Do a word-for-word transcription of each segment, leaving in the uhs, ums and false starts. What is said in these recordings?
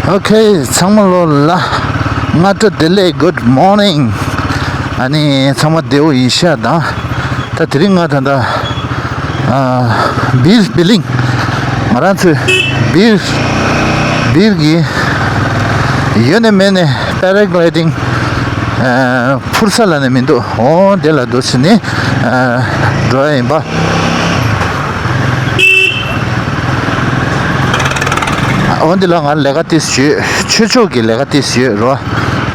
ཨོ་ཁེ། ཚང་མ་ལོ་ལ་སྔ་དྲོ་བདེ་ལེགས། Good morning། ཨ་ནི་ཚང་མ་བདེ་པོ་ཡིན་ཤག་དང་། ད་དེ་རིང་ང་ད་ལྟ་ཨ་སྦིར་སྦི་ལིང་། ང་རང་ཚོའི་སྦིར་སྦིར་གྱི་ཡོད་ནས་མེད་ནས་པེ་ར་གི་ལའི་ཌིང་ཨ་འཕུར་ས་ལ་ནས་མི་འདུག་འོ་དེ་ལ་འདུག་ཟེར་ནས་ཨ་འགྲོ་ཡ་ཡིན་པ། འོ་འདི་ལ་ང་ལས་ཀ་ཏིས་ཡོད། ཆོས་ཕྱོགས་ཀྱི་ལས་ཀ་ཏིས་ཡོད་རོ།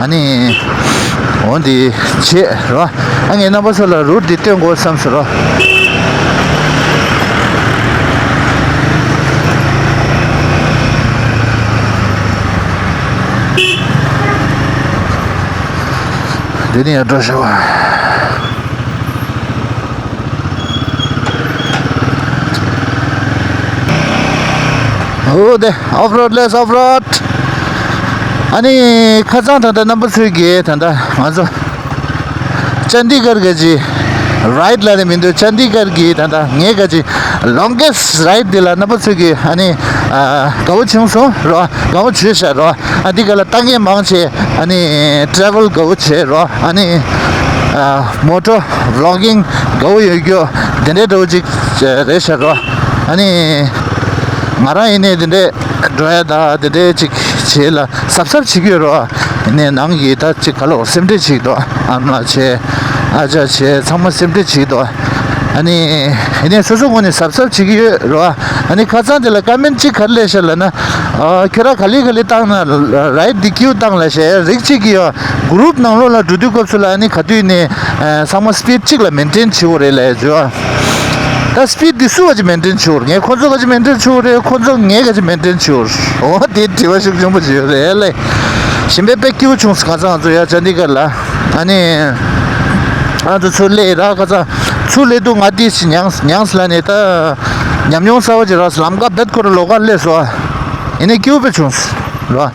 ཨ་ནི་འོ་འདི་བྱེད་རོ། ཨ་ངས་རྣམ་པ་ཚོ་ལ་རུ་འདི་སྟོན་དགོས་བསམ་སོང་རོ། འདི་ནི་ཡར་འགྲོ་ཤོག་འོ་དེ་ཨོཕ་རོཌ་ལས་ཨོཕ་རོཌ། ཨ་ནི་ཁ་སང་ད་ལྟ་རྣམ་པ་ཚོས་ཀྱིས་ད་ལྟ་ང་ཚོ་ཅན་ཌི་གར་ག་ཅི་རའིཌ་ལ་ནི་མི་འདུག་ཅན་ཌི་གར་གྱི་ད་ལྟ་ངས་ག་ཅི་ལོང་གེ་སི་ཊི་རའིཌ་འདི་ལ་རྣམ་པ་ཚོས་ཀྱིས་ཨ་ནི་ཨ་དགའ་བོ་བྱུང་སོང་རོ། དགའ་བོ་བྱུང་ཤག་རོ། ཨ་འདི་ག་ལ་ལྟ་མཁན་མང་ཆེ་ཨ་ནི་ཊེ་རེ་ཝལ་དགའ་བོ་བྱེད་རོ། ཨ་ནི་ཨ་མོ་ཊ་བི་ལོག་གིང་དགའ་བོ་ཡོད་རྒྱུ་དེ་འདྲའི་འདྲ་བོ་ཅིག་རེད་ཤག་རོ། ཨ་ནི་ང་རང་ཡིན་ནའི་དེ་འདྲའི་འགྲོ་ཡ་ད་དེ་འདྲའི་ཅིག་བྱེད་ལ་གཟབ་གཟབ་བྱེད་ཀྱི་ཡོད་རོ། ཡིན་ནའི་ནང་གི་ད་ཅིག་ག་ལ་སེམས་ཁྲལ་བྱེད་ཀྱི་འདུག་ཨ་མ་བྱས་ཨ་ཅག་བྱས་ཚང་མ་སེམས་ཁྲལ་བྱེད་ཀྱི་འདུག་ཨ་ནི་ཡིན་ནའི་སོ་སོ་ངོས་ནས་གཟབ་གཟབ་བྱེད་ཀྱི་ཡོད་རོ། ཨ་ནི་ཁ་སང་དེ་ལ་ཀོ་མེན་ཊི་གཅིག་ག་རེ་སླེབས་ཤག་ལབ་ན། ཨ་ཁྱོད་རང་ག་ལེ་ག་ལེ་བཏང་ན་རའིཌ་འདི་སྐྱིད་པོ་བཏང་ལབ་ཤག་རིགས་གཅིག་གིས་ཡོད། གུ་རུབ་ནང་ལོགས་ལ་འགྲོ་དུས་སྐབས་སུ་ལ་ཨ་ནི་ག་དུས་ནས་ཨ་ཚང་མ་སི་པིཌ་གཅིག་ལ་མེན་ཊེན་བྱེད་དགོས་རེད་ལབ་ཡ་བྱོས། ད་སི་པིཌ་འདི་སུ་ག་ཅིག་མེན་ཊེན་བྱེད་དགོས་རེད། ངས་ཁོ་ཚོ་ག་ཅིག་མེན་ཊེན་བྱེད་དགོས་རེད། ཁོ་ཚོ་ངས་ག་ཅིག་མེན་ཊེན་བྱེད་དགོས་རེད། འོ་དེ་དྲི་བ་ཤུགས་ཆེན་པོ་ཅིག་ཡོད་རེད་ལེ། གཞན་པའི་དཔེ་སྐྱིད་པོ་བྱུང་སོང་། ཁ་སང་ང་ཚོ་ཡ་ཅན་ཌི་གར་ལ་ཨ་ནི་ང་ཚོ་ཚུར་སླེབས་ར། ཁ་སང་ཚུར་སླེབས་དུས་ང་ཏིས་ཉང་ཉང་ལ་ནས་ད་ཉམས་མྱོང་གསར་པ་ཅིག་རག་སོང་། ལམ་ཁ་རྦད་ཁོ་ར་ལོགས་ཀ་སླེབས་སོང་། ཡིན་ནའི་སྐྱིད་པོ་དཔེ་བྱུང་སོང་ར།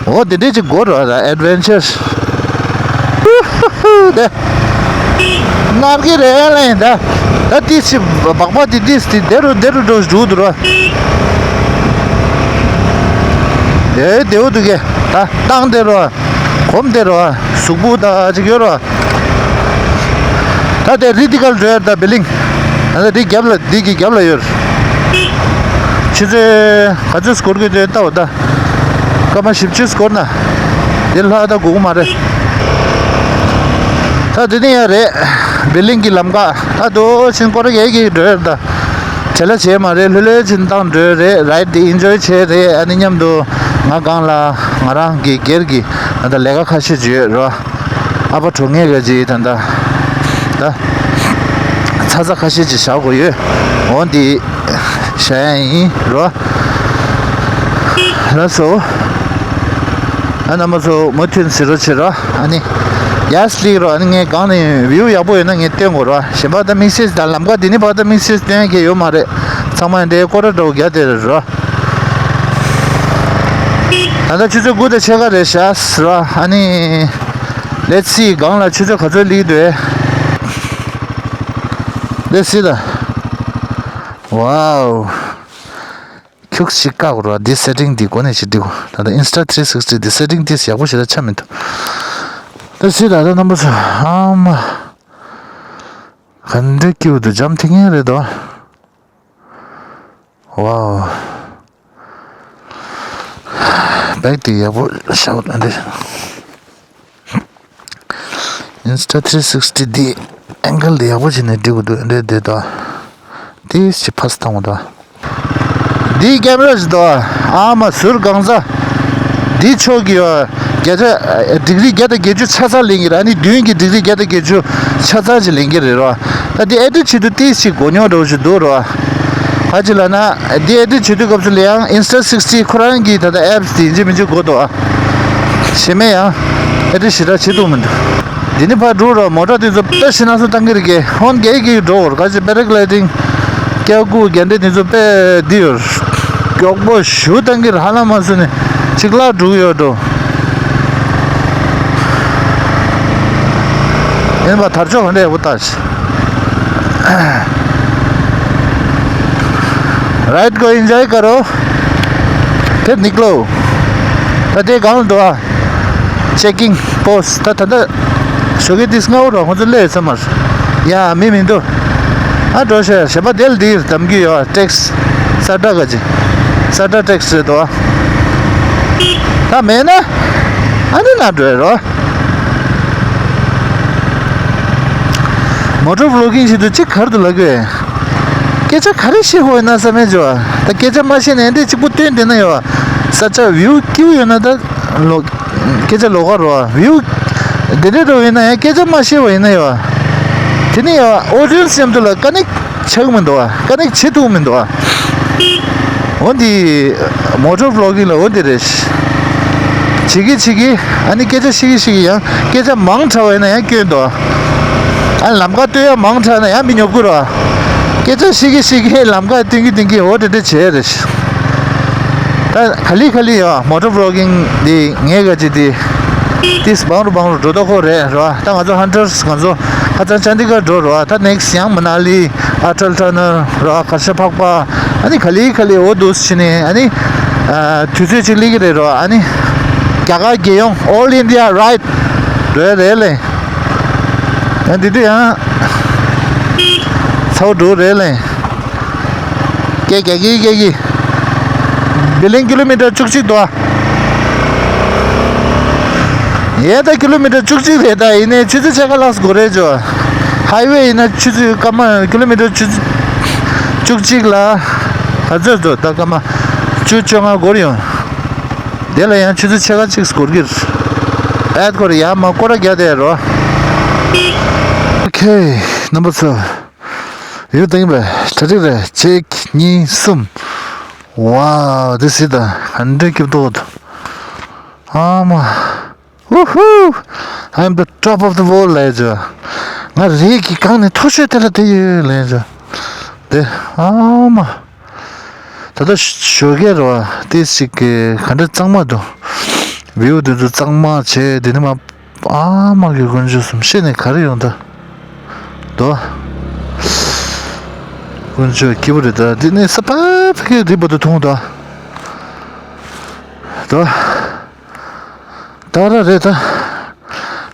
འོ་དེ་འདྲས་ཅིག་དགོས་རོ། ཨེཌ་ཝེན་ཅར། དེ་ནར་གི་རེད་ལེ། ད་ད་ཏིས་ཅིག་སྦག་སྦག་དེ་ཏིས་དེ་དེ་རུ་དེ་རུ་འགྲོ་འགྲོ་འདུག་རོ། དེ་བདེ་བོ་འདུག་གས། ད་བཏང་དེ་རོ། གོམ་དེ་རོ། གཟུགས་པོ་ད་ཅིག་ཡོད་རོ། ད་དེ་རི་འདི་གར་འགྲོ་ཡ། ད་བི་ལིང་། ད་འདི་རྒྱབ་ལ་འདི་གི་རྒྱབ་ལ་ཡོད། ཆུ་ཚོད་ག་ཚོད་སྐོར་གི་འདུག་ལྟ་བ་ད། སྐར་མ་བཞི་བཅུ་སྐོར་ན། འདི་ལྷག་ད་དགོས་ཀྱི་མ་རེད། ད་འདི་ནས་ཡ་རེད། བི་ལིང་གི་ལམ་ཁ་ད་དོ་ཕྱིན་སྐོར་ར་གས་ཀྱི་འགྲོ་ཡ་ད། བྲེལ་ལ་བྱས་མ་རེད། ལྷོད་ལྷོད་ཕྱིན་བཏང་འགྲོ་རེད། རའིཌ་འདི་ཨིན་ཇོའི་བྱས་རེད། ཨ་ནི་མཉམ་དུ་ང་སྒང་ལ་ང་རང་གི་སྒེར་གྱི་ད་ལས་ཀ་ཁ་ཤས་ཅིག་ཡོད་རོ། ཨ་ཕ་གྲོངས་ངེས་ག་ཅིག་ད་ད་ད་ཚ་ཚ་ཁ་ཤས་ཅིག་བཞག་དགོས་ཡོད། འོ་འདི་བཞག་ཡ་ཡིན་རོ། ལགས་སོ། ཨ་རྣམ་པ་ཚོ་མུ་མཐུད་གཟིགས་རོགས་བྱེད་རོ། ཨ་ནི་ཡ་སི་ལིག་རོ། ཨ་ནི་ངས་སྒང་ནས་བིའུ་ཡག་པོ་ཡོད་ན་ངས་སྟོན་དགོས་རོ། གཞན་པ་ད་དམིགས་བསལ་ད་ལམ་ཁ་འདི་ནི་བར་ད་དམིགས་བསལ་སྟོན་ཡ་གི་ཡོད་མ་རེད། ཚང་མ་འདྲའི་སྐོར་ར་འདྲ་བོ་རྒྱག་བསྡད་རེད་རོ། ད་ལྟ་ཆུ་ཚོད་དགུ་དང་ཕྱེད་ཀ་རེད་ཤག་ར། ཨ་ནི་let's see སྒང་ལ་ཆུ་ཚོད་ག་ཚོད་སླེབས་འདུག let's see ད། ཝའོ། ཁྱུག་ཞིག་བཀག་རོགས། འདི་སེ་ཊིང་འདི་གོ་ནས་ཞིག་འགྲིག་གོ། ད་ལྟ་ཨིན་སི་ཊ་ཐི་རི་སིག་སི་ཊི་འདི་སེ་ཊིང་ཏིས་ཡག་པོ་ཞིག་ལ་ཆ་མི་འདུག་ད་སི་ད་ལྟ་རྣམ་པ་ཚོ་ཨ་མ་ག་འདྲ་སྐྱིད་པོ་འདུག་འཇམ་ཐིང་ངེ་རེད་དོ། ཝའོ། བེག་དེ་ཡག་པོ་ཤག་འདི། ཨིན་སི་ཊ་ཐི་རི་སིག་སི་ཊི་འདི་ཨེང་གལ་འདི་ཡག་པོ་བྱས་ནས་སྒྲིག་དགོས་འདུག་འདི་འདི་དང་། དེ་ཞིག་ཕ་སི་བཏང་བ་དང་། འདིའི་ཀེམ་ར་ཞིག་འདུག་ཨ་མ་ཟུར་གང་ས། འདི་ཕྱོགས་ཀྱི་བརྒྱ་ཆ་ཌིག་རི་བརྒྱ་དང་བརྒྱད་ཅུ་ཆ་ཚང་ལེན་གྱི་རེད། ཨ་ནི་མདུན་གྱི་ཌིག་རི་བརྒྱ་དང་བརྒྱད་ཅུ་ཆ་ཚང་ཞིག་ལེན་གྱི་རེད་རོ། ད་འདི་ཨེ་ཌིཊ་བྱེད་དུས་ཏིས་ཞིག་མགོ་རྙོག་འདྲ་བོ་ཞིག་འདུག་རོ། ག་ཅི་ལབ་ན། འདི་ཨེ་ཌིཊ་བྱེད་དུས་སྐབས་སུ་ལ་ཡང་ཨིན་སི་ཊ་སིག་སི་ཊི་ཁོ་རང་གི་ད་ལྟ་ཨེབ་སི་དེ་ཡིན་གཅིག་མིན་གཅིག་དགོས་འདུག་ཨ། གཞན་མེད་ཡང་ཨེ་ཌིཊ་ཞེ་དྲག་བྱེད་ཐུབ་མི་འདུག་འདི་ནི་ཕར་འགྲོ་རོགས། མོ་ཊ་དེ་ཚོ་དཔེ་ཞེ་ན་སོ་བཏང་གི་རེད་ཀྱེ། ཧོན་རྒྱག་གི་འགྲོ་བར་ག་ཅི་པེ་ར་གི་ལའི་ཌིང་། སྐྱག་ཁུག་རྒྱ་འདྲེ་དེ་ཚོ་དཔེ་འདི་ཡོད། མགྱོགས་པོ་ཞུ་བཏང་གི་རེད། ཧ་ལམ་མ་སོ་ནས་གཅིག་ལ་འགྲོ་གི་ཡོད་འགྲོ། ཡིན་པ་དར་ལྕོག་ག་འདྲ་ཡག་པོ་བཏགས་ཤིག रात को एंजॉय करो, फिर निकलो। ད་དེ་གང་ལ་འགྲོ་ཨ། ཅེ་ཀིང་པོ་སི་ཊི། ད་ད་ལྟ་ཞོགས་ཀས་དེ་སྔ་པོ་རོ། ཁོང་ཚོ་སླེབས་ཚར་མ་རེད། ཡ་མི་མི་འདུག་ཨ་འགྲོ་ཤག་གཞན་པ་དེ་ལ་འདིར་གདམ་གྱི་ཡོད། ཊེག་སི་ས་ཏྲ་ག་ཅི། ས་ཏྲ་ཊེག་སི་རེད་དོ། ད་མེད་ན་ཨ་ནི་ན་འགྲོ་ཡ་རོ། མོ་ཊར་བི་ལོག་གིང་བྱེད་དུས་གཅིག་ག་རེ་འདུག་ལབ་དགོས། སྐད་ཆ་ག་རེ་བཤད་དགོས་ཡོད་ན་བསམ་མེད་བྱོས། ད་སྐད་ཆ་མ་བཤད་ན་ཡང་དེ་གཅིག་པུ་སྟོན་བསྡད་ན་ཡོད། ས་ཆ་བིའུ་སྐྱིད་པོ་ཡོད་ན་ད་ལོག་སྐད་ཆ་ལོགས་ཀ་རོ། བིའུ་དེ་འདྲ་འགྲོ་ཡིན་ན་ཡང་སྐད་ཆ་མ་བཤད་པ་ཡིན་ན་ཡོད། དེ་ནས་ཡང་ཨོ་ཌི་ཡན་སི་མཉམ་དུ་ལ་ཀ་ནེག་ཆགས་མི་འདུག་བ། ཀ་ནེག་བྱེད་ཐུབ་མི་འདུག་བ། འོ་འདི་མོ་ཊར་བི་ལོག་གིང་ལ་འོ་འདི་རེད། བྱེད་ཀྱི་བྱེད་ཀྱི་ཨ་ནི་སྐད་ཆ་བཤད་ཀྱི་བཤད་ཀྱི་ཡང་སྐད་ཆ་མང་དྲགས་པ་ཡིན་ན་ཡང་སྐྱོན་འདུག་ཨ་ལམ་ཁ་སྟོན་ཡ་མང་དྲགས་ན་ཡང་མི་ཉོབ་ཀྱི་རེད། སྐད་ཆ་བཤད་ཀྱི་བཤད་ཀྱི་ལམ་ཁ་སྟོན་གྱི་སྟོན་གྱི་འོ་དེ་འདྲ་བྱས་རེད། ད་ག་ལེ་ག་ལེ་ཡོད། མོ་ཊར་བི་ལོག་གིང་འདི་ངས་ག་ཅི་འདི་ཏིས་བང་རུ་བང་རུ་འགྲོ་ད་ཁོ་རེད་རོ། ད་ང་ཚོ་ཧན་ཊར་སི་ང་ཚོ་ཁ་སང་ཅན་དི་གར་འགྲོ་རོ། ད་ནེག་སི་ཡང་མ་ན་ལི་ཨ་ཊལ་ཊ་ནལ་རོ། གར་ཤ་ཕག་པ་ཨ་ནི་ག་ལེ་ག་ལེ་འོ་འདུག་སེ་བྱས་ནས་ཨ་ནི་དུས་ཚོད་ཅིག་སླེབས་ཀྱི་རེད་རོ། ཨ་ནི་རྒྱ་གར་རྒྱལ་ཡོངས་ཨོལ་ཨིན་ཌི་ཡ་རའིཌ་འགྲོ་ཡ་རེད་ལེ། ཡང་འདི་དུས་ཡང་ཚ་བོ་འགྲོ་རེད་ལེ། སྐད་རྒྱག་གི་སྐད་ཀྱི། བི་ལིང་ཀི་ལོ་མི་ཊར་བཅུ་གཅིག་འདུག་ཨ། ཡས་ད་ཀི་ལོ་མི་ཊར་བཅུ་གཅིག་རེད། ད་ཡིན་ནའི་ཆུ་ཚོད་ཕྱེད་ཀ་ལྷག་འགོར་རེད་ཇོ། ཧའི་ཝེ་ཡིན་ན་ཆུ་ཚོད་སྐར་མ་ཀི་ལོ་མི་ཊར་བཅུ་བཅུ་གཅིག་ལ་ག་ཚོད་འགྲོ། ད་སྐར་མ་བཅུ་བཅོ་ལྔ་འགོར་ཡོང་། དེ་ལ་ཡང་ཆུ་ཚོད་ཕྱེད་ཀ་གཅིག་འགོར་གྱི་རེད། ཨེད་ཁོ་རེ་ཡ་མ་སྐོར་ར་རྒྱག་དེ་རོ། ཨོ་ཁེ། རྣམ་པ་ཚོ། ཡུལ་དེང་བས་གྲ་སྒྲིག་རེད། གཅིག་གཉིས་གསུམ། Wow, this is the hundred kipto. ཨ་མ། Woohoo! I'm the top of the world ལས་ཇོ། ང་རིགས་ཀྱི་གང་ནས་མཐོ་ཤོས་དེ་ལ་དེ་ཡོད་ལས་ཇོ། དེ་ཨ་མ། ད་ལྟ་ཞོགས་ཀས་རེད་བ། དེ་ཞིག་གི་ག་འདྲ་གཙང་མ་འདུག་བིའུ་དེ་ཚོ་གཙང་མ་བྱས་དེ་ནི་མ། ཨ་མ་གི་དཀོན་མཆོག་གསུམ་ཤེས་ནས་ག་རེ་ཡོང་ད། དོ། དཀོན་མཆོག་སྐྱིད་པོ་རེད་ད། འདི་ནས་ས་ཕ་ཕ་གི་རི་བོ་དུ་མཐོང་ད། དོ། ད་ར་རེད་ད།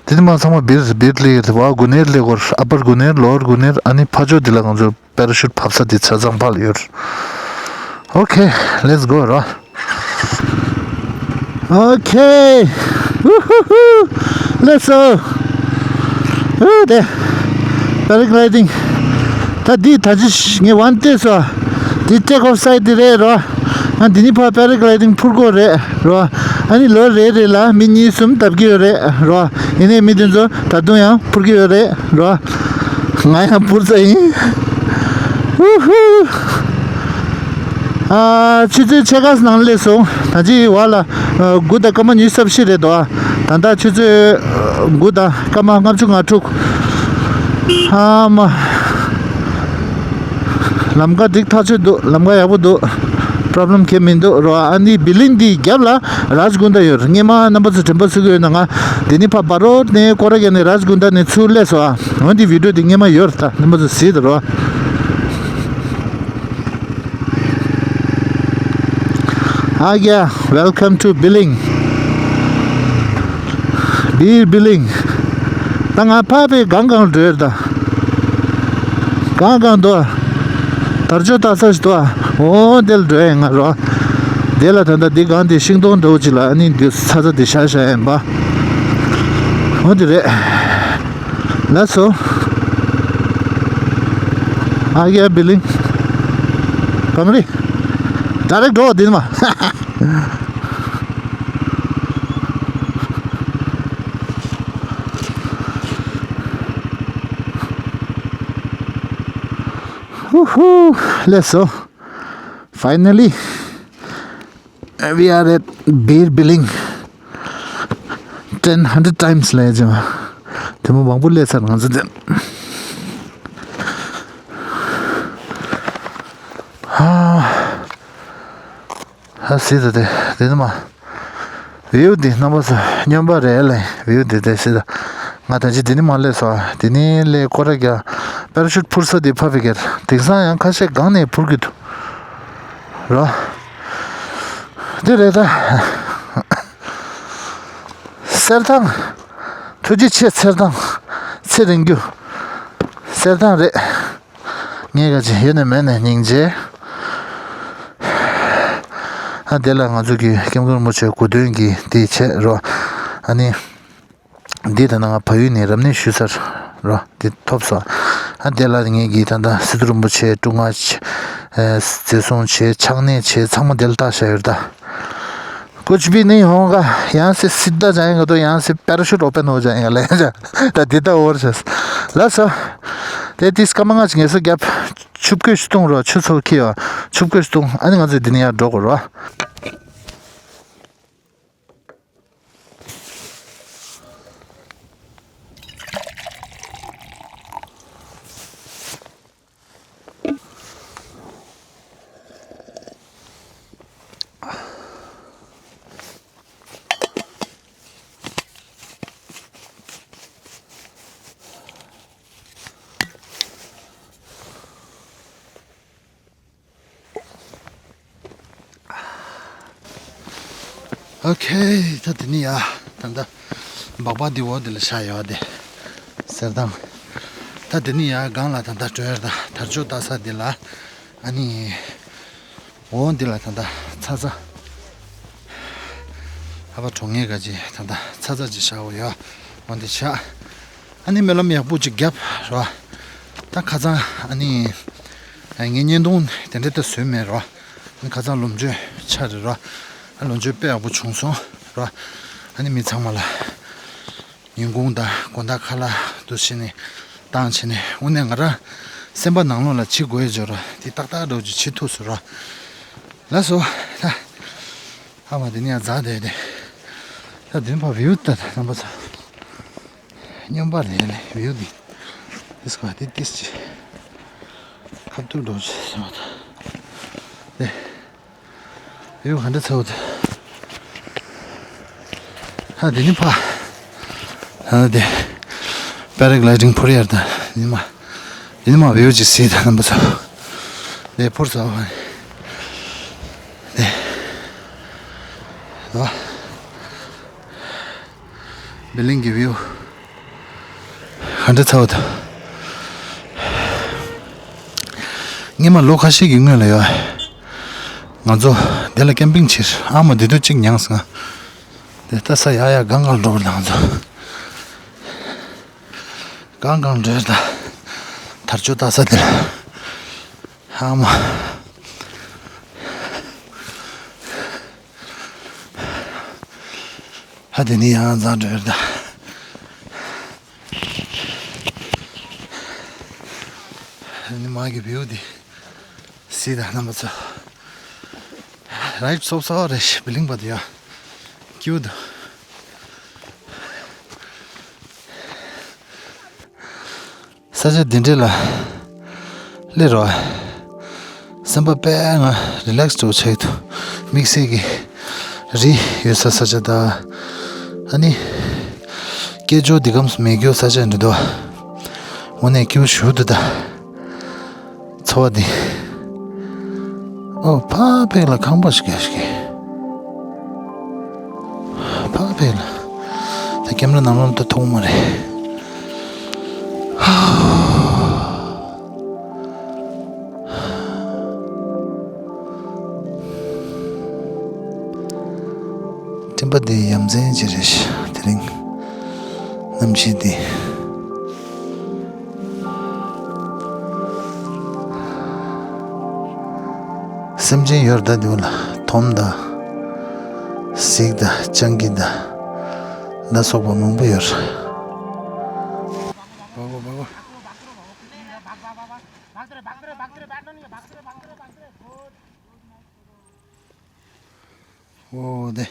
འདི་ནི་མ་ཚང་མ་སྦིར་སྦིར་ལི་ཡོད་བ། དགུ་ནེར་ལི་གོར། ཨ་པར་དགུ་ནེར་ལོར་དགུ་ནེར། ཨ་ནི་ཕ་ཇོ་འདི་ལ་ང་ཚོ་པེ་ར་ཤུད་ཕབ་ས་འདི་ཆ་ཚང་ཕར་ལ་ཡོད། Okay, let's go ར། Okay. Woohoo. Let's go. ཨོ་དེ། Paragliding. ད་འདི་ད་ཅི་ངས་ཝན་ཏེ་སོ། འདི་take off site འདི་རེད་རོ། ཨ་འདི་ནི་ཕ་paragliding འཕུར་གོ་རེད་རོ། ཨ་ནི་ལོ་རེ་རེ་ལ་མི་གཉིས་གསུམ་བཏབ་ཀྱི་ཡོད་རེད་རོ། ཡིན་ནའི་མི་དེ་ཚོ་ད་དུང་ཡང་འཕུར་གྱི་ཡོད་རེད་རོ། ང་ཡང་འཕུར་ས་ཡིན། Woohoo. ཨ། ཆུ་ཚོད་ཕྱེད་ཀ་ནང་སླེབས་སོང་། ད་ཅི་བ་ལ་དགུ་དང་སྐར་མ་ཉི་ཤུ་རྩ་བཞི་རེད་དོ། ད་ལྟ་ཆུ་ཚོད་དགུ་དང་སྐར་མ་ལྔ་བཅུ་ང་དྲུག་ཨ་མ། ལམ་ཁ་འགྲིག་ཐག་ཆོད་འདུག་ལམ་ཁ་ཡག་པོ་འདུག problem གང་ཡང་མི་འདུག་རོ། ཨ་ནི་བི་ལིང་འདི་རྒྱབ་ལ་རཱཇ་གུན་ཌ་ཡོད། སྔོན་མ་རྣམ་པ་ཚོ་དྲན་པ་གསོ་གི་ཡོད་ན། ང་འདི་ནི་ཕ་བ་རོ་ནས་སྐོར་ར་རྒྱག་ནས་རཱཇ་གུན་ཌ་ནས་ཚུར་སླེབས་སོང་ཨ། འོན་ཏེ་བི་ཌི་ཡོ་འདི་སྔོན་མ་ཡོད་རེད། ད་རྣམ་པ་ཚོ་གཟིགས་དང་རོ། ཨ་རྒྱ། Welcome to Billing. Beer Billing. ད་ང་ཕ་བའི་གང་གང་འགྲོ་ཡོད་ད། གང་གང་འདུག་དར་ལྕོག་ལྟ་ས་ཞིག་འདུག་འོ་དེ་ལ་འགྲོ་ཡ་ང་རོ། དེ་ལ་ད་ལྟ་འདི་གང་དེ་ཤིང་སྡོང་འདྲ་བོ་ཅིག་ལ་ཨ་ནི་འདི་ཚ་ཚ་འདི་ཤ་ཤ་ཡིན་པ། འོ་དེ་རེད། ལགས་སོ། ཨ་རྒྱ་བི་ལིང་། གང་རེད། ཌའི་རེག་འགྲོ་འདི་ནི་མ། Woohoo. Let's go. Finally, we are at Beer Billing. Ten, hundred times ལས་ཅི་མ། དེ་མོ་མང་པོ་སླེབས་ཚར་ང་ཚོ་དེ། ཧ། ཧ་སི་ད་དེ་དེ་ནི་མ། བིའུ་འདི་རྣམ་པ་ཚོ་སྨྱོན་པ་རེད་ལེ། བིའུ་འདི་དེ་སི་ད། ང་ད་ཅི་དེ་ནི་མ་སླེབས་སོ། དེ་ནི་སླེབས་སྐོར་ར་རྒྱག་པེ་ར་ཤུད་འཕུར་ས་དེ་ཕ་བི་གེར། དེང་སང་ཡང་ཁ་ཤས་སྒང་ནས་འཕུར་གི་འདུག་རོ། དེ་རེད་ད། གསེར་ཐང་། ཐུགས་རྗེ་ཆེ། གསེར་ཐང་། ཚེ་རིང་རྒྱུ། གསེར་ཐང་རེད། ངས་ག་ཅི་ཡོད་ནས་མེད་ནས་སྙིང་རྗེ། ཨ་དེ་ལ་ང་ཚོ་གི་སྐྱབས་མགོན་རིན་པོ་ཆེ་གོ་སྟོན་གྱི་དེ་བྱས་རོ། ཨ་ནི། འདི་ད་ནང་བལ་ཡུལ་ནས་རབ་གནས་ཞུ་སར་རོ། འདི་ཐོབ་སོང་། ཨ་དེ་ལ་ངས་གི་ད་ལྟ་སི་ཏུ་རིན་པོ་ཆེ་དྲུང་ང་བརྩི་སྲུང་བྱས། ཕྱག་ནས་བྱས། ཚང་མ་དེ་ལ་བཏགས་བཞག་ཡོད་ད། कुछ भी नहीं होगा। यहाँ से सीधा जाएगा तो यहाँ से पैराशूट ओपन हो जाएगा ले जा। ད་འདི་ད་འོར་ཤེས། ལགས་སོ། དེ་ཏིས་སྐར་མ་ལྔ་ཅིག་ངལ་གསོ་རྒྱབ། ཆུ་བསྐོལ་ཞིག་བཏུང་རོགས། ཆུ་ཚོ་ཁྱི་ཡོ། ཆུ་བསྐོལ་ཞིག་བཏུང་། ཨ་ནི་ང་ཚོ་འདི་ནས་ཡར་འགྲོ་དགོས་རོགས། ཨོ་ཁེ། ད་དེ་ནི་ཡ། ད་ད། སྦག་སྦག་འདི་འོག་འདི་ལ་བཞག་ཡོད་དེ། གསེར་ཐང་། ད་དེ་ནི་ཡ་སྒང་ལ་ད་ད་བྲོས་ཡོད་ད། དར་ལྕོག་ལྟ་ས་འདི་ལ། ཨ་ནི། འོ་འདི་ལ་ད་ད་ཚ་ཚ། ཨ་ཕ་གྲོངས་ངེས་ག་ཅི་ད་ད་ཚ་ཚ་ཅིག་བཞག་འོ་ཡ། འོ་འདི་བཞག་ཨ་ནི་སྨོན་ལམ་ཡག་པོ་ཅིག་བརྒྱབ་རོ། ད་ཁ་སང་ཨ་ནི་ངའི་བརྙན་ཐུང་དེ་འདྲ་ད་བཟོས་མེད་རོ། ཨ་ནི་ཁ་སང་ལོ་མཇུག་ཆ་རེད་རོ། ཨ་ལོ་མཇུག་དཔེ་ཡག་པོ་བྱུང་སོང་རོ། ཨ་ནི་མི་ཚང་མ་ལ་ཉིན་གུང་དང་དགོང་དག་ཁ་ལག་འདུ་བྱས་ནས་བཏང་བྱས་ནས། དངོས་གནས་ང་རང་སེམས་པ་ནང་ལོགས་ལ་བྱེད་དགོས་ཡོད་ཅོག་རོ། དེ་ཏག་ཏག་འདྲ་བོ་ཅིག་བྱེད་ཐུབ་སོང་རོ། ལགས་སོ། ད། ཨ་མ་དེ་ནས་ཡང་འཛག་བསྡད་དེ། ད་དེ་ནས་ཕར་བིའུ་ད་རྣམ་པ་ཚོ། སྙོམས་པ་རེད་ལེ་བིའུ་འདི། དེ་སྐོར་དེ་ཏིས་ཅི། ཁ་ཐུག་འགྲོ་ཅི་སོང་ད། དེ། བིའུ་ག་འདྲ་ཚ་བོ་དེ། ད་དེ་ནས་ཕར། ད་དེ། པེ་ར་གི་ལའི་ཌིང་འཕུར་ཡར་ད་ཉི་མ། དེ་ནས་མར་བིའུ་ཅིག་གཟིགས་དང་རྣམ་པ་ཚོ། དེ་འཕུར་ཚར་བ་ནི། དེ། ད། བི་ལིང་གི་བིའུ། ག་འདྲ་ཚ་བ་དང་། སྔོན་མ་ལོ་ཁ་ཤས་ཀྱི་སྔོན་ལ་ཡོད། ང་ཚོ་དེ་ལ་ཀེམ་པིང་བྱེད། ཨ་མ་དེ་དུས་གཅིག་མྱངས་སོང་ང་། དེ་ལྟ་ས་ཡག་ཡག་གང་གང་འགྲོ་བར་དང་ང་ཚོ། གང་གང་འགྲོ་བར་དང་། དར་ལྕོག་ལྟ་ས་དེ་ལ། ཨ་མ། ཧ་དེ་ནི་ཡང་འཛག་འགྲོ་བར་དང་། ནི་མ་གི་བིའུ་དེ། སི་ད་རྣམ་པ་ཚོ། རའིཌ་སོབ་སོབ་རེད་ཤི་བི་ལིང་བ་དེ་ཡ། ཀིའུ་དུ། ས་ཆ་འདི་འདྲ་ལ་སླེབས་རོགས། སེམས་པ་དཔེ་ང་རི་ལེགས་འགྲོ་ཆེད་དུ་དམིགས་བསལ་གྱི་རི་ཡོད་ས་ས་ཆ་དང་། ཨ་ནི་སྐད་ཅོར་འདི་གམ་མེད་རྒྱུ་ས་ཆ་འདི་འདུག་དངོས་གནས་སྐྱིད་པོ་ཞུ་འདུག་ད། ཚོར་བ་འདི། ཨོ་ཕ་ཕེག་ལ་ཁང་པ་ཞིག་ཡོད་ཤག་ཕ་ཕེག་ལ། ད་ཀེམ་ར་ནང་ལོགས་ད་མཐོང་མ་རེད། སྤྲིན་པ་འདི་ཡ་མཚན་ཅིག་རེད་ཤག་དེ་རིང་གནམ་གཤིས་འདི། སེམས་ཅན་ཡོད་རེད་ད་འདི་བ་ལ་དོམ་དང་། གཟིག་དང་སྤྱང་ཀི་དང་། ལ་སོགས་པ་མང་པོ་ཡོད་རེད། འོ་དེ།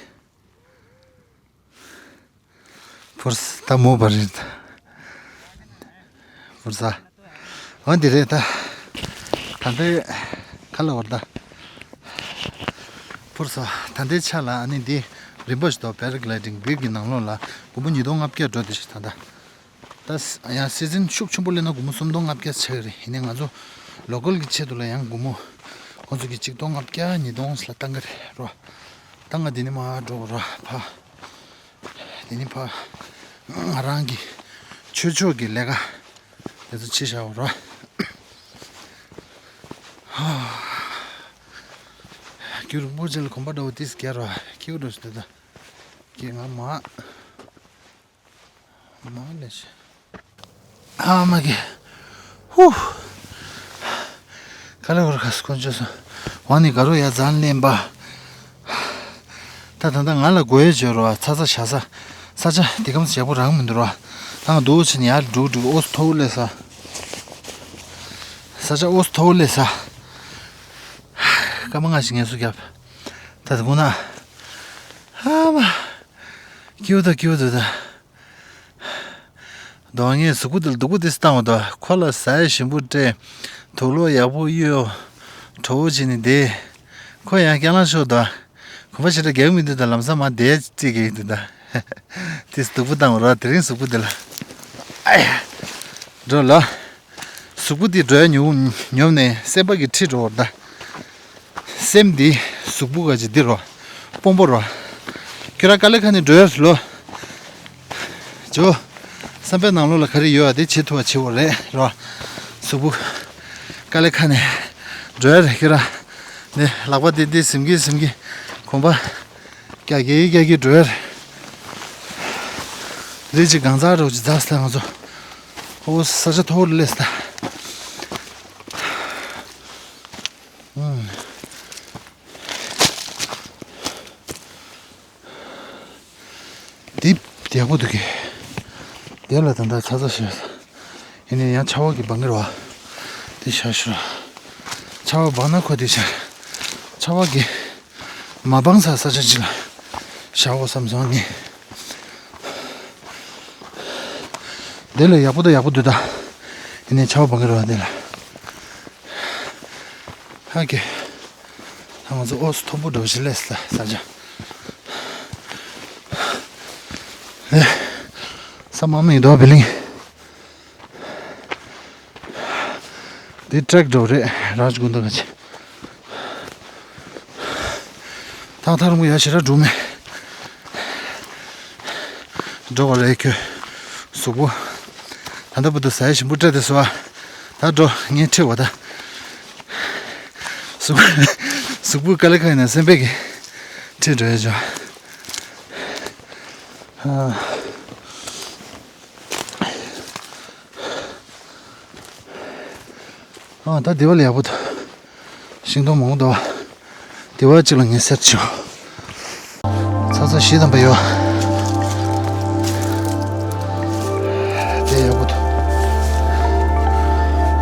ཕུར་ས་ད་མོ་བ་རེད། ཕུར་ས། འོ་འདི་རེད་ད། ད་ལྟའི་ཁ་ལ་བར་ད། ཕུར་ས་ད་ལྟའི་ཆ་ལ་ཨ་ནི་འདི་རིམ་པ་ཞིག་ཏུ་པེ་ར་གི་ལའི་ཌིང་བིའུ་གི་ནང་ལོགས་ལ་སྒོར་མོ་ཉིས་སྟོང་ལྔ་བརྒྱ་འགྲོ་དེ་ཞིག་ད་ད། ད་ཡང་སི་ཛིན་ཤུགས་ཆེན་པོ་སླེབས་ན་སྒོར་མོ་སུམ་སྟོང་ལྔ་བརྒྱ་ཆགས་ཀྱི་རེད། ཡིན་ནའི་ང་ཚོ་ལོ་ཀལ་གྱི་ཆེད་དུ་ལ་ཡང་སྒོར་མོ་ཁོང་ཚོ་གི་གཅིག་སྟོང་ལྔ་བརྒྱ་ཉིས་སྟོང་ལ་བཏང་གི་རེད་རོ། ད་ང་འདི་ནས་མར་འགྲོ་དགོས་རོ་ཕ། དེ་ནི་ཕ་ང་རང་གི་ཆོས་ཕྱོགས་ཀྱི་ལས་ཀ་དེ་ཚོ་བྱེད་བཞག་པ་རོ། རྒྱུ་རིན་པོ་ཆེ་ལ་གོམ་པ་འདྲ་བོ་ཏིས་རྒྱ་རོ། ཁྱེའུ་འགྲོ་ཞིག་དེ་ད་ཀྱེ་ང་མ་མ་ལས་ཤི། ཨ་མ་གི། ཧུ། ག་ལེ་བར་ག་སྐོན་བཅོས་སོང་། ཝང་ནི་ག་རུ་ཡ་ཛན་ལེན་པ། ད་ད་ད་ང་ལ་དགོས་ཡོད་བརྗོད་རོགས། ཚ་ཚ་ཞ་ས། ས་ཆ་དེ་གམ་ཞེ་པོ་རང་མི་འདུག་རོ། ད་ང་འདུག་ཕྱིན་ཡར་འགྲུག་འགྲུག་ཨོ་སི་ཐོ་ལེ་ས། ས་ཆ་ཨོ་སི་ཐོ་ལེ་ས། སྐར་མ་ལྔ་ཞིག་ངལ་གསོ་བརྒྱབ། ད་དགོང་ན། ཨ་མ། ཀྱིའུ་ད་ཀྱིའུ་ད་ད། གདོང་ངས་གཟུགས་པོ་འདི་ལ་སྡུག་པོ་འདི་བཏང་བ་དང་། ཁོ་ལ་ཟས་ཞིམ་པོ་སྤྲད། དུག་ལོག་ཡག་པོ་གཡོག། གྲོགས་པོ་བྱས་ནས་བསྡད། ཁོ་ཡང་སྐྱག་ལང་ཤོར་དང་། གོམ་པ་ཞེ་དྲག་རྒྱག་མི་འདུག་ད་ལམ་སང་མར་བསྡད་རྩིས་ཀྱི་འདུག་ད། དེ་སྡུག་པོ་བཏང་བ་ར་དེ་རིང་གཟུགས་པོ་འདི་ལ། ཨ་ཡ། འགྲོ་ལ། གཟུགས་པོ་འདི་འགྲོ་ཡ་ཉོབ་ཉོབ་ནས་སེམས་པ་གི་ཁྲིད་འགྲོ་བར་ད། སེམས་འདི་གཟུགས་པོ་ག་ཅི་འདི་རོ། དཔོན་པོ་རོ། ཁྱོད་རང་དཀའ་ལས་ཁ་ནས་འགྲོ་ཡ་ལོ། ཇོ། བསམ་པའི་ནང་ལོགས་ལ་ག་རེ་ཡོད་ཨ་དེ་བྱེད་ཐུབ་པ་བྱེད་འོ་རེད་རོ། གཟུགས་པོ། དཀའ་ལས་ཁ་ནས་འགྲོ་ཡ་རེད་ཁྱོད་རང་། ནས་ལག་པ་འདི་འདི་ཟིམ་གི་ཟིམ་གི་གོམ་པ། རྒྱག་གི་རྒྱག་གི་འགྲོ་ཡ་རེད། རེད་ཅིག་གང་ཚ་རོགས་ཅིག་ཛ་སི་ལ་ང་ཚོ། ཨོ་ས་ཆ་མཐོ་བོ་ལས་ད། འདི་ཡག་པོ་འདུག་གི། དེ་ལ་ད་ལྟ་ཚ་ཚ་ཞེས། ཡིན་ནའི་ཡང་ཆར་པ་གི་སྦང་གི་རོ། དེ་ཤ་ཤོ། ཆར་པ་སྦང་ན་ཁོ་དེ་ཤ། ཆར་པ་གི། མ་སྦང་ས་ས་ཆ་ཅིག་ལ། བཞག་འོ་བསམ་སོང་ནི། དེ་ལ་ཡག་པོ་ད་ཡག་པོ་འདུག་ད། ཡིན་ནའི་ཆར་པ་སྦང་གི་རོ་དེ་ལ། ཧ་གི། ད་ང་ཚོ་ཨོ་སི་མཐོན་པོ་འགྲོ་བཞིན་ལས་ས་ས་ཆ། ཨེ། ས་མ་མི་འདུག་བི་ལིང་། འདི་ཊེག་འགྲོ་རེད་རཱཇ་གུན་ད་ག་ཅི། ཐང་ཐང་རུང་ཡ་ཞེ་ར་འགྲོ་མེད། འགྲོ་བ་རེད་ཁྱོད། གཟུགས་པོ། ད་ལྟ་བུ་དུ་ཟས་ཞིམ་པོ་སྤྲད་དེ་སོ། ད་འགྲོ་ངས་ཁྲིད་བ་ད། གཟུགས་གཟུགས་པོ་དཀའ་ལས་ཁག་ཡིན་ན་སེམས་པས་ཀྱི་ཁྲིད་འགྲོ་ཡ་ཅོ། ཨ་ད་དེ་བ་ལ་ཡག་པོ་འདུག་ཤིང་སྡོང་མང་པོ་འདུག་དེ་བ་གཅིག་ལ་ངས་སེར་ཆེ་བ། ཚ་ཚ་ཞིག་དམ་པ་ཡོད། དེ་ཡག་པོ་འདུག་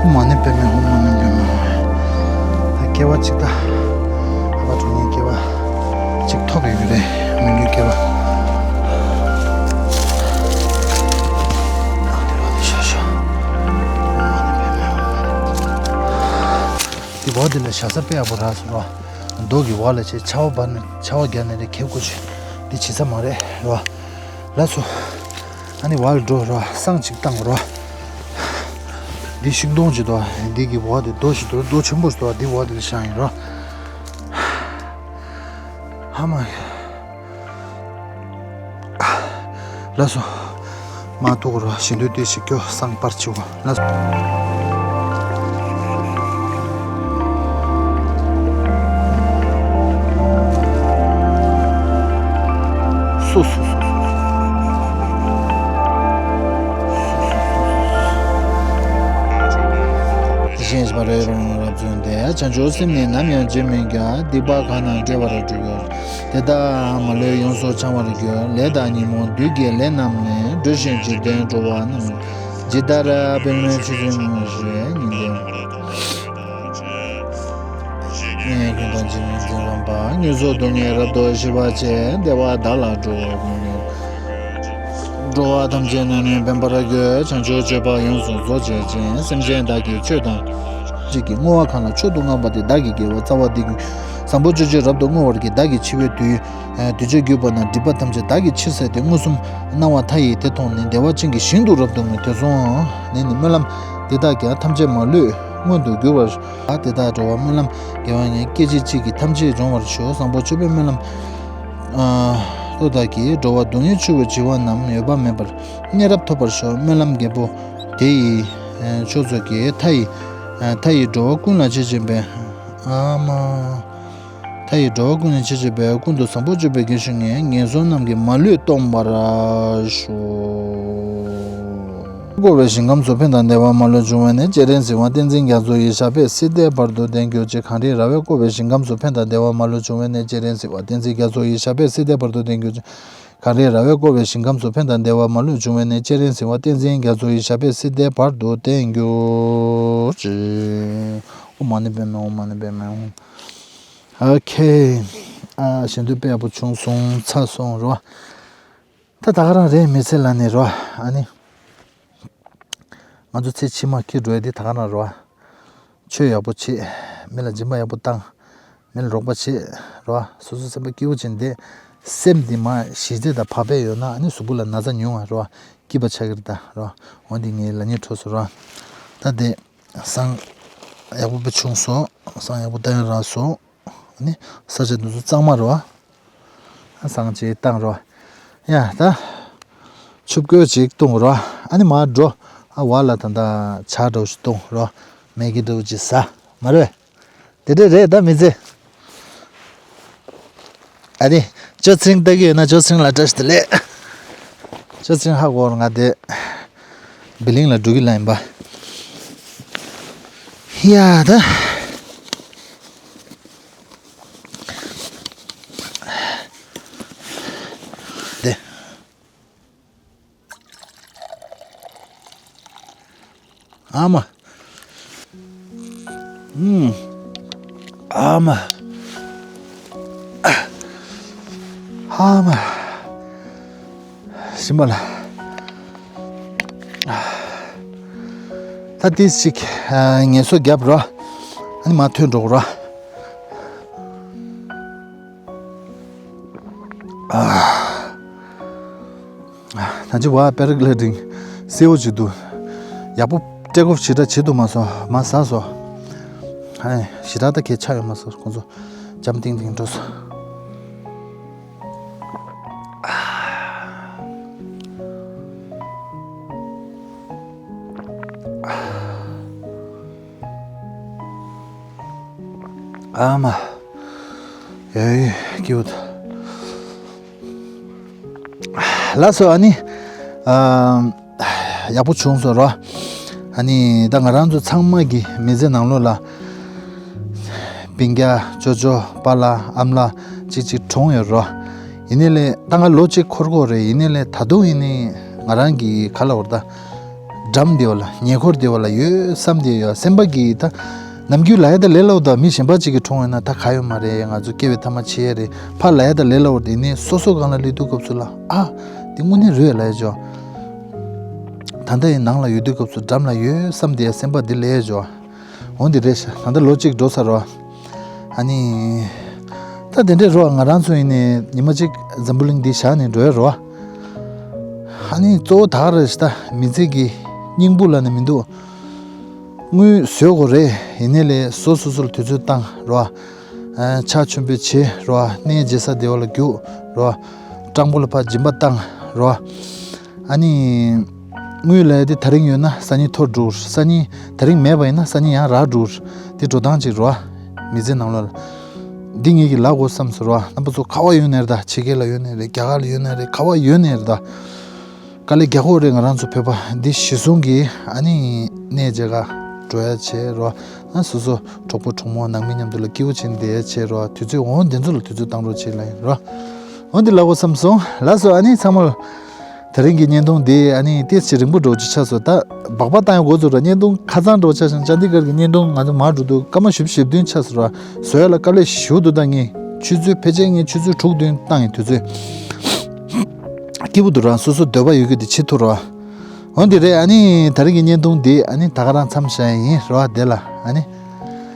ཧུ་མ་ཎི་པདྨེ་ཧུ་མ་ཎི་པདྨེ་ཧུ། ད་སྐྱེ་བ་གཅིག་ད། ཨ་ཕ་གྲོངས་ནས་སྐྱེ་བ་གཅིག་ཐོབ་ཡོད་ཀྱི་རེད། མི་ལུས་སྐྱེ་བ། དེ་བ་དེ་ལ་ཞྭ་ས་དཔེ་ཡག་པོ་རག་སོང་རོ། རྡོ་གི་བ་ལ་ཆེ་ཆར་པ་འབར་ནས་ཆར་པ་རྒྱག་ནས་རེ་ཁེབས་དགོས་ཆེ། འདི་བྱེད་ས་མ་རེད་རོ། ལགས་སོ། ཨ་ནི་བ་ལ་འགྲོ་རོ། སང་ཅིག་བཏང་རོ། འདི་ཤིང་སྡོང་ཅིག་འདུག་འདི་གི་བ་དེ་རྡོ་ཞིག་འདུག་རྡོ་ཆེན་པོ་ཞིག་འདུག་འདི་བ་དེ་ལ་བཞག་ཡིན་རོ། ཧ་མ། ལགས་སོ། མ་ཐུག་རོ། ཞིང་དུ་ལྟོས་ཤིག་སྐྱོ་སང་པར་ཆེ་བོ། ལགས་སོ། སོ་སོ་སོ་སོ། གཞན་མ་རེད་རང་རབ་བརྩོན་ཏེ། བྱང་ཆུབ་སེམས་ནི་ནམ་ཡང་བརྗེད་མི་འགྱུར། སྡིག་པ་གང་རྣམས་བགྲོད་པར་འགྱུར། དེ་དག་མ་ལུས་ཡོངས་སུ་བྱང་བར་འགྱུར། ལས་དང་ཉོན་མོངས་བདུད་ཀྱི་ལས་རྣམས་ནི། འགྲོ་ཞིང་འཇིག་རྟེན་འགྲོ་བ་རྣམས། ཇི་ལྟར་དཔེར་མེད་ཆུ་ཆེན་ཞེས་ཉིན་ལྟར། ངས་ཀུན་ཏུ་འཇིག་རྟེན་འཛིན་རྣམ་པ། ངན་སོང་སྡུག་བསྔལ་རབ་ཏུ་ཞི་བར་བྱེད། བདེ་བ་བདག་ལ་འགྲོ་བའི་ཕན་ཡོན། འགྲོ་བ་ཐམས་ཅད་ནི་ནི་ཕན་པར་འགྱུར། བྱང་ཆུབ་སྤྱོད་པ་ཡོངས་སུ་རྫོགས་བྱེད་ཅིང་། སེམས་ཅན་བདག་གིས་ཆོས་དང་། གཅིག་གིས་བསྔོ་བ་གང་ལ་མཆོག་ཏུ་བསྔགས་པ་དེ་བདག་གི་དགེ་བ་རྩ་བ་འདི་ཀུན། བཟང་པོ་སྤྱོད་ཕྱིར་རབ་ཏུ་བསྔོ་བར་བགྱི། བདག་གི་འཆི་བའི་དུས། དུས་ཚོད་བརྒྱུད་པ་ན་སྒྲིབ་པ་ཐམས་ཅད་བདག་གིས་ཕྱིར་བསལ་ཏེ། མངོན་སུམ་སྣང་བ་མཐའ་ཡས་དེ་མཐོང་ནས། བདེ་བ་ཅན་གྱི་ཞིང་དུ་རབ་ཏུ་བསྔོ། དེ་སོང་ནས་ནི་སྨོན་ལམ་འདི་དག་ཀྱང་ཐམས་ཅད་མ་ལུས་མངོན་དུ་འགྱུར་བར། དེ་དག་འགྲོ་བ་སྨོན་ལམ་དགེ་བ་ངས་སྐད་ཅིག་གཅིག་གིས་ཐམས་ཅད་འབྱུང་བར་ཤོག་བཟང་པོ་སྤྱོད་པའི་སྨོན་ལམ། ཨ། སོ་བདག་གིས། འགྲོ་བ་སྡུག་བསྔལ་ཆུ་བོར་བྱིང་བ་རྣམས། འོད་དཔག་མེད་པར་གནས་རབ་ཐོབ་པར་ཤོག་སྨོན་ལམ་རྒྱལ་པོ་དེ་ཡི་མཆོག་ཚོགས་ཀྱིས། མཐའ་ཡི་མཐའ་ཡི་འགྲོ་བ་ཀུན་ལ་ཆོས་སྤྱོད་པའི། ཨ་མ། མཐའ་ཡི་འགྲོ་བ་ཀུན་ལ་ཆོས་སྤྱོད་པའི། ཀུན་ཏུ་བཟང་པོ་སྤྱོད་པའི་རྒྱུར་གྱུར་ནས། ངན་སོང་རྣམས་ཀྱི་མ་ལུས་སྟོངས་པར་ཤོག་བསྐོར་བའི་ཞིང་ཁམས་སུ། ཕན་དང་བདེ་བ་མ་ལུས་འབྱུང་བའི་གནས། སྤྱན་རས་གཟིགས་དབང་བསྟན་འཛིན་རྒྱ་མཚོ་ཡི། ཞབས་པད་སྲིད་མཐའི་བར་དུ་བརྟན་གྱུར་ཅིག་གངས་རིའི་ར་བས་བསྐོར་བའི་ཞིང་ཁམས་སུ། ཕན་དང་བདེ་བ་མ་ལུས་འབྱུང་བའི་གནས། སྤྱན་རས་གཟིགས་དབང་བསྟན་འཛིན་རྒྱ་མཚོ་ཡི། ཞབས་པད་སྲིད་མཐའི་བར་དུ་བརྟན་གྱུར་ཅིག་གངས་རིའི་ར་བས་བསྐོར་བའི་ཞིང་ཁམས་སུ། ཕན་དང་བདེ་བ་མ་ལུས་འབྱུང་བའི་གནས། སྤྱན་རས་གཟིགས་དབང་བསྟན་འཛིན་རྒྱ་མཚོ་ཡི། ཞབས་པད་སྲིད་མཐའི་བར་དུ་བརྟན་གྱུར་ཅིག་ཨོཾ་མ་ཎི་པདྨེ། ཨོཾ་མ་ཎི་པདྨེ། ཨོཾ། ཨོ་ཁེ། ཨ་ཞལ་འདོན་དཔེ་ཡག་པོ་བྱུང་སོང་། ཚར་སོང་རོ། ད་ད་ག་རང་རེད། མི་ཚེ་ལ་ནི་རོ། ཨ་ནི། ང་ཚོ་ཚེ་ཕྱི་མ་སྐྱེ་འགྲོ་ཡ་དེ་ད་ག་རང་རོ། ཆོས་ཡག་པོ་བྱེད། མི་ལ་སྦྱིན་པ་ཡག་པོ་བཏང་། མི་ལ་རོགས་པ་བྱེད་རོ། སོ་སོ་སེམས་པ་སྐྱིད་པོ་བྱེད་ནས་བསྡད། སེམས་འདི་མ་ཞི་བདེ་དང་བག་ཕེབས་ཡོད་ན། ཨ་ནི་གཟུགས་པོ་ལ་ན་ཚ་ཉུང་བ་རོ། སྐྱིད་པ་ཆགས་ཀྱི་རེད་ད་རོ། འོ་འདི་ངའི་ལ་ཉེ་འཕྲོ་སོ་རོ། ད་དེ་བསང་ཡག་པོ་བྱུང་སོང་། བསང་ཡག་པོ་བཏང་ཡ་རག་སོང་། ཨ་ནི་ས་ཆ་འདི་ཚོ་གཙང་མ་རོ། བསང་ཅིག་བཏང་རོ། ཡ་ད། ཆུ་བསྐོལ་ཅིག་བཏུང་རོ། ཨ་ནི་མར་འགྲོ། ཨ་བ་ལ་ད་ད་ཇ་འདྲ་བོ་ཞིག་བཏུང་རོ། མེ་གི་འདྲ་བོ་ཅིག་ཟ། མ་རེད། དེ་འདྲ་རེད་ད་མི་ཚེ། ཨ་ནི། ཅོ་ཚིང་ལྟ་གི་ཡོད་ན་ཅོ་ཚིང་ལ་བཀྲ་ཤིས་བདེ་ལེགས། ཅོ་ཚིང་ཧ་གོ་ར་ང་དེ། བི་ལིང་ལ་འགྲོ་གི་ལ་ཡིན་པ། ཡ་ད། དེ། ཨ་མ། ཨུམ། ཨ་མ། ཨ་མ། ཞིམ་པ་ལ། ད་ཏིས་ཅིག་ངལ་གསོ་རྒྱབ་རོ། ཨ་ནི་མ་ཐོན་འགྲོ་རོ། ཨ། ད་ཅི་བ་པེ་ར་གི་ལའི་ཌིང་གསལ་བོ་ཅིག་འདུག་ཡག་པོ་ཊེག་ཨོཕ་ཞེ་དྲག་བྱེད་ཐུབ་མ་སོང་། མ་ཟ་སོང་། ཨ་ནི་ཞེ་དྲག་ད་གས་ཆགས་ཡོད་མ་སོང་། ཁོང་ཚོ་འཇམ་ཐིང་ཐིང་འགྲོ་སོང་། ཨ་མ། ཡའི་ཀིའུཊ། ལགས་སོ། ཨ་ནི། ཨ། ཡག་པོ་བྱུང་སོང་རོ། ཨ་ནི་ད་ང་རང་ཚོ་ཚང་མ་གི་མི་ཚེ་ནང་ལོགས་ལ། སྤུན་ཀྱག་ཅོ་ཅོ་པཱ་ལགས་ཨ་མ་ལགས་གཅིག་གཅིག་གྲོངས་ཡོད་རོ། ཡིན་ནའི་ལས་ད་ང་ལོ་གཅིག་འཁོར་གྱི་ཡོད་རེད། ཡིན་ནའི་ལས་ད་དུང་ཡིན་ནའི་ང་རང་གི་ག་ལབ་དགོས་རེད་ད། འགྲམ་དེ་བ་ལ་ཉེ་འཁོར་དེ་བ་ལ་ཡོད་བསམ་དེ་ཡོད། སེམས་པ་གི་ད། ནམ་རྒྱུན་ལབ་ཡ་ད་ལས་སླ་པོ་ད། མི་གཞན་པ་གཅིག་གིས་གྲོངས་ཡོད་ན་ད་ག་ཡོད་མ་རེད། ང་ཚོ་སྐྱེ་བའི་མཐའ་མ་འཆི་ཡ་རེད། ཕར་ལབ་ཡ་ད་ལས་སླ་པོ་དེ་ནི་སོ་སོ་སྒང་ལ་སླེབས་དུས་སྐབས་སུ་ལ་ཨ། དེ་དངོས་གནས་རེད་ལབ་ཡ་ཅོ། ད་ལྟ་ཡི་ནང་ལ་ཡོད་དུས་སྐབས་སུ་འགྲམ་ལ་ཡོད་བསམ་དེ་ཡ་སེམས་པ་འདི་ལས་ཡ་ཅོ། འོ་འདི་རེད་ཤག་ད་ལྟ་ལོ་གཅིག་འགྲོ་ཚར་རོ། ཨ་ནི། ད་དེ་འདྲས་རོ། ང་རང་ཚོ་ཡིན་ནའི་ཉི་མ་གཅིག་འཛམ་བུ་གླིང་འདི་བཞག་ནས་འགྲོ་ཡ་རོ། ཨ་ནི་གཙོ་བོ་ད་ག་རེད་ཤག་ད་མི་ཚེ་གི་སྙིང་པོ་ལབ་ནས་མི་འདུག་དངུལ་བཟོས་དགོས་རེད། ཡིན་ནའི་ལས་སོ་སོ་སོ་ལ་དུས་ཚོད་བཏང་རོ། ཨ། ཕྱག་མཆོད་འབུལ་བྱེད་རོ། གནས་མཇལ་ས་དེ་བ་ལ་རྒྱུགས་རོ། སྤྲང་པོ་ལ་ཕར་སྦྱིན་པ་བཏང་རོ། ཨ་ནི། དངུལ་ལབ་ཡ་དེ་དེ་རིང་ཡོད་ན་སང་ཉིན་འཐོར་འགྲོ། སང་ཉིན་དེ་རིང་མེད་པ་ཡིན་ན་སང་ཉིན་ཡང་རག་འགྲོ། དེ་འགྲོ་སྟངས་ཅིག་རོ། མི་ཚེ་ནང་ལོགས་ལ། འདི་ངེད་ཀྱིས་ལབ་དགོས་བསམ་སོང་རོ། རྣམ་པ་ཚོ་ག་བ་ཡོད་ནའི་རེད་ད། ཕྱི་རྒྱལ་ལ་ཡོད་ནའི་རེད། རྒྱ་གར་ལ་ཡོད་ནའི་རེད། ག་བ་ཡོད་ནའི་རེད་ད། དཀའ་ལས་རྒྱག་དགོས་རེད། ང་རང་ཚོ་བོད་པ་འདི་གཞི་བཟུང་གིས་ཨ་ནི་གནས་མཇལ་ཁ་འགྲོ་ཡ་བྱེད་རོ། ཨ། སོ་སོ་གྲོགས་པོ་གྲོགས་མོ་ནང་མི་མཉམ་དུ་ལ་སྐྱིད་པོ་བྱེད་བསྡད་ཡ་བྱེད་རོ། དུས་ཚོད་འོང་དེ་ཚོ་ལ་དུས་ཚོད་བཏང་རོགས་བྱེད་ལབ་ཡིན་རོ། འོ་འདི་ལབ་དགོས་བསམ་སོང་། ལགས་སོ། ཨ་ནི་ཚང་མ་ལ། དེ་རིང་གི་བརྙན་ཐུང་འདི་ཨ་ནི་ཏོག་ཙམ་རིང་པོ་འདྲ་བོ་ཅིག་ཆགས་སོང་ད། སྦག་སྦག་བཏང་ཡ་འགོ་བཙུགས་ར། བརྙན་ཐུང་ཁ་ཚང་འདྲ་བོ་ཆགས་ཤིང་། ཅན་དི་གྷར་གྱི་བརྙན་ཐུང་ང་ཚོ་མར་འགྲོ་དུས་སྐར་མ་བཞི་བཅུ་ཞེ་བདུན་ཆགས་སོང་ར། བཟོ་ཡ་ལ་དཀའ་ལས་ཞེ་པོ་འདུག་ད་ངས་ཆུ་ཚོད་ཕལ་ཆེར་ངས་ཆུ་ཚོད་དྲུག་བདུན་བཏང་ཡིན། དུས་ཚོད་སྐྱིད་པོ་འདུག་ར། སོ་སོ་འདོད་པ་ཡོད་རྒྱུ་དེ་བྱེད་ཐུབ་ར། འོ་འདི་རེད། ཨ་ནི་དེ་རིང་གི་བརྙན་ཐུང་འདི་ཨ་ནི་ད་ག་རང་མཚམས་བཞག་ཡིན་ར། དེ་ལ་ཨ་ནི།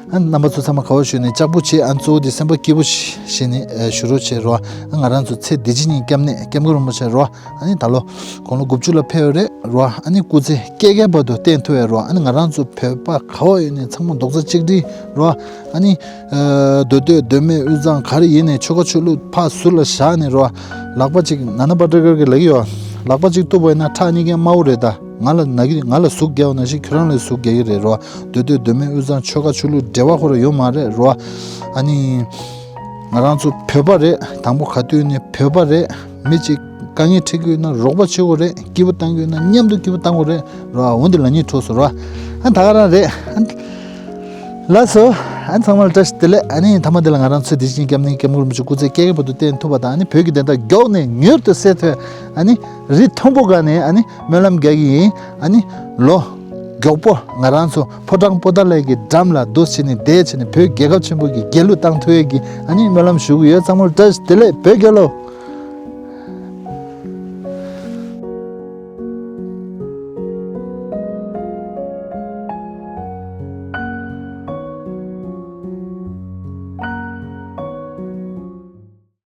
ཨ། རྣམ་པ་ཚོ་ཚང་མ་ག་བ་ཞུ་ནས་ལྕགས་པོ་བྱེད། ཨ། གཙོ་བོ་དེ་སེམས་པ་སྐྱིད་པོ་བྱས་ནས་ཞུ་རོགས་བྱེད་རོ། ཨ། ང་རང་ཚོ་ཚེ་འདི་ཕྱི་གཉིས་སྐྱབས་གནས་སྐྱབས་མགོན་རིན་པོ་ཆེ་རོ། ཨ་ནི་ད་ལོ་དགུང་ལོ་དགུ་བཅུ་ལ་ཕེབས་ཡོད་རེད་རོ། ཨ་ནི་སྐུ་ཚེ་བསྐལ་བསྐལ་བར་དུ་བརྟན་ཐུབ་ཡ་རོ། ཨ་ནི་ང་རང་ཚོ་བོད་པ་ག་བ་ཡོད་ནས་ཚང་མ་རྡོག་རྩ་གཅིག་སྒྲིལ་རོ། ཨ་ནི། ཨ། མདོ་སྟོད་མདོ་སྨད་དབུས་གཙང་ག་རེ་ཡིན་ནས་ཆོལ་ཁ་ཆོས་ལུགས་ཕར་ཟུར་ལ་བཞག་ནས་རོ། ལག་པ་གཅིག་ན་ན་པ་ཏྲ་ཀར་གྱིས་ལབ་ཀྱི་ཡོད། ལག་པ་གཅིག་གཏུབ་པ་ཡིན་ན་ཁྲག་གཉིས་ཀའི་དམར་པོ་རེད་ད། ང་ལ་ན་གི་ང་ལ་ཟུག་རྒྱག་ཡོད་ན་ཞིག་ཁྱོད་རང་ལ་ཟུག་རྒྱག་གི་རེད་རོ། འདོད་འདོད་འདོད་མེད་དབུས་གཙང་ཆོལ་ཁ་ཆོས་ལུགས་འབྲེལ་བ་ཁོ་ར་ཡོད་མ་རེད་རོ། ཨ་ནི། ང་རང་ཚོ་བོད་པ་རེད། དང་པོ་ག་དུས་ནས་བོད་པ་རེད། མི་གཅིག་དཀའ་ངལ་འཕྲད་ཀྱི་ཡོད་ན་རོགས་པ་བྱེད་དགོས་རེད། སྐྱིད་པོ་བཏང་གི་ཡོད་ན་མཉམ་དུ་སྐྱིད་པོ་བཏང་དགོས་རེད་རོ། འོ་འདི་ལབ་སྙིང་བྲོ་སོང་རོ། ཨ་ད་ག་རང་རེད། ཨ། ལགས་སོ། ཨ་ཚང་མ་ལ་བཀྲ་ཤིས་བདེ་ལེགས། ཨ་ནི་མཐའ་མ་འདི་ལ་ང་རང་ཚོའི་བདེ་ཆེན་སྐྱབས་གནས་སྐྱབས་མགོན་རིན་པོ་ཆེ་སྐུ་ཚེ་བསྐལ་བརྒྱའི་བར་དུ་བརྟན་ཐུབ་པ་དང་། ཨ་ནི་བོད་ཀྱི་བདེན་མཐའ་མགྱོགས་ནས་མྱུར་དུ་གསལ་ཐུབ། ཨ་ནི་རི་མཐོན་པོ་སྒང་ནས་ཨ་ནི་སྨོན་ལམ་རྒྱག་གི་ཡིན། ཨ་ནི་ལོ་མགྱོགས་པོ་ང་རང་ཚོ་ཕོ་བྲང་པོ་ཏཱ་ལའི་གི་འགྲམ་ལ་འདུག་བྱས་ནས་བསྡད་བྱས་ནས་བོད་རྒྱལ་ཁབ་ཆེན་པོ་གི་རྒྱལ་གླུ་བཏང་ཐུབ་ཡས་ཀྱི་ཨ་ནི་སྨོན་ལམ་ཞུ་གི་ཡོད། ཚང་མ་ལ་བཀྲ་ཤིས་བདེ་ལེགས། བོད་རྒྱལ་ལོ།